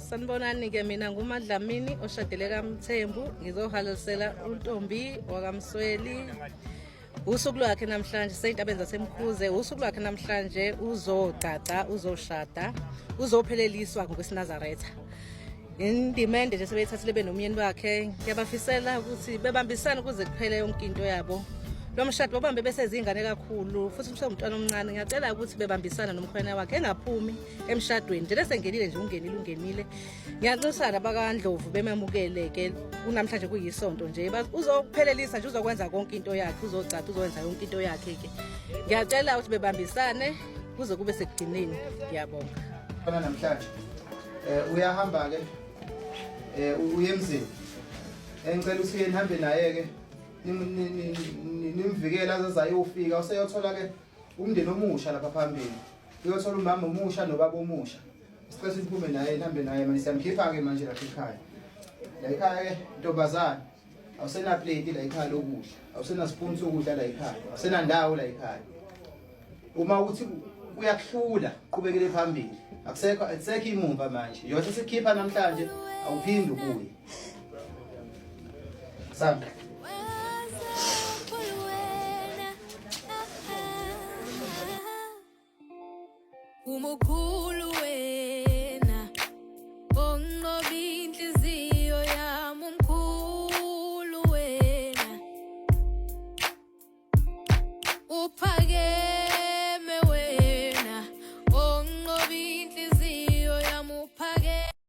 Sanibonani-ke, mina nguMadlamini oshadele kaMthembu, ngizohalalisela uNtombi wakaMsweli. Usuku lwakhe namhlanje seyintabeni zaseMkhuze, usuku lwakhe namhlanje uzogcagca, uzoshada, uzopheleliswa ngokwesiNazaretha. Indimende nje sebeyithathile benomyeni wakhe, ngiyabafisela ukuthi bebambisane ukuze kuphele yonke into yabo. Lo mshado babambe besezingane kakhulu futhi umshado umntwana omncane, ngiyacela ukuthi bebambisane nomkhwena wakhe engaphumi emshadweni nje lesengenile nje, ungenile ungenile. Ngiyanxusana bakaNdlovu bemamukele-ke kunamhlanje kuyisonto nje, uzokuphelelisa nje, uzokwenza konke into yakhe, uzogcada, uzowenza yonke into yakhe-ke. Ngiyacela ukuthi bebambisane kuze kube sekugcineni. Ngiyabonga. Khona namhlanje uyahamba ke, uye emzini, engicela ukuthi nihambe naye ke, nimvikele aze ayofika, useyothola ke umndeni omusha lapha phambili, uyothola umama omusha nobaba omusha. Sicela siphume naye, nihambe naye manje, siyamkhipha ke manje lapha ekhaya. La ekhaya ke ntombazane, awusena plate la ekhaya lokudla, awusena spoon sokudla la ekhaya, awusenandawo la ekhaya. Uma uthi uyakuhlula, qhubekele phambili, akusekho akusekho imumva manje, yonke sikhipha namhlanje, awuphindi ubuye. Samba. Umukhulu.